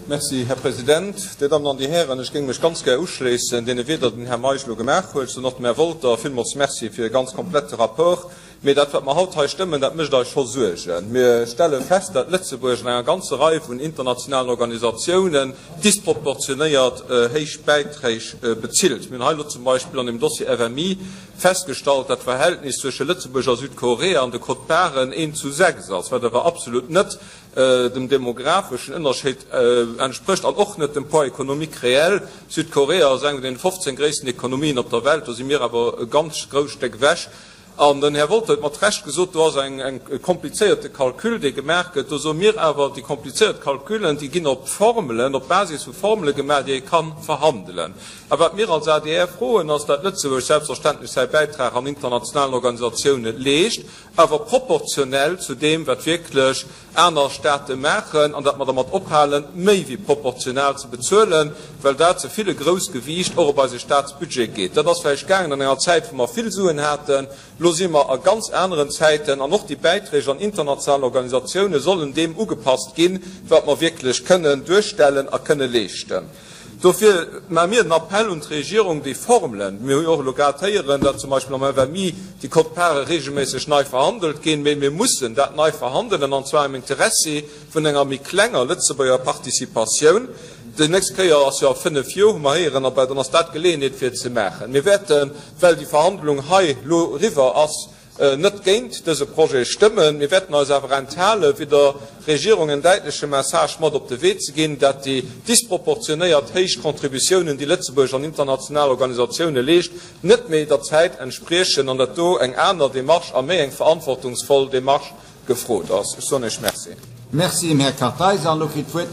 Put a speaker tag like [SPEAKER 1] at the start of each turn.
[SPEAKER 1] Merci, Här President. Dir Dammen an Dir Hären, ech géing mech ganz gär uschléissen deene Wieder, déi den Här Meisch elo gemaach huet. Ech soen och dem Här Wolter villmools Merci fir e ganz komplette Rapport. Mee dat, wat mer haut hei stëmmen, dat mécht eis scho Suergen. Mir stelle fest, dat Lëtzebuerg an enger ganzer Rei vun internationalen Organisatiounen disproportionéiert héich Bäiträg bezilt. Mir hunn hei elo zum Beispill an dem Dossier FMI festgestallt, dat d'Verhältnis zwësche Lëtzebuerg a Südkorea an de Quote-parten eent zu 6 ass, wat awer absolut net dem demographeschen Ënnerscheed entsprécht an och net dem Poids économique réel. Südkorea ass eng vun den 15 gréissten Ekonomien op der Welt, do si mir awer e ganz grousst Stéck ewech. An den Här Wolter huet mat Recht gesot, do ass eng e komplizéierte Calcul, dee gemaach gëtt. Do soe mir awer, déi komplizéiert Calculen, déi ginn op Formelen, op Basis vu Formele gemaach, déi ee ka verhandelen. A wat mir als adr froen, ass, dat Lëtzebuerg selbstverständlech säi Bäitrag an internationalen Organisatiounen leescht, awer proportionell zu deem, wat wierklech aner Staate maachen, an datt mer dermat ophalen, méi wéi proportional ze bezuelen, well dat ze vill e grousst Gewiicht och op eise Staatsbudget geet. Dat ass vläicht gaangen an enger Zäit, wou mer vill Suen haten. Elo si mer a ganz aneren Zäiten, an och déi Bäiträg an internationalen Organisatioune sollen deem ugepasst ginn, wat mer wierklech kënnen duerstellen a kënne leeschten. Dofir maache mir den Appell un d'Regierung, déi Formelen, mir hu jo och elo grad héieren, datt zum Beispill am FMI déi Quote-partë regelméisseg nei verhandelt ginn, mee mir mussen dat nei verhandelen, an zwar am Interessi vun enger méi klenger Lëtzebuerger Participatioun. Déi nächst Kéier ass jo a fënnef Joer, hu mer héieren, a dann ass dat d'Geleeënheet fir et ze maachen. Mir wäerten, well déi Verhandlung hei elo eriwwer ass, net géint dëse Projet stëmmen. Mir wäerten eis awer enthalen, fir der Regierung en däitleche Message mat op de Wee ze ginn, dat déi disproportionéiert héich Contributiounen, déi Lëtzebuerg an international Organisatioune leescht, net méi der Zäit entspriechen an dat do eng aner Démarche a méi eng verantwortungsvoll Démarche gefrot ass. Ech soen Iech Merci.
[SPEAKER 2] Merci dem Här Kartheiser. An elo kritt d'Wuert.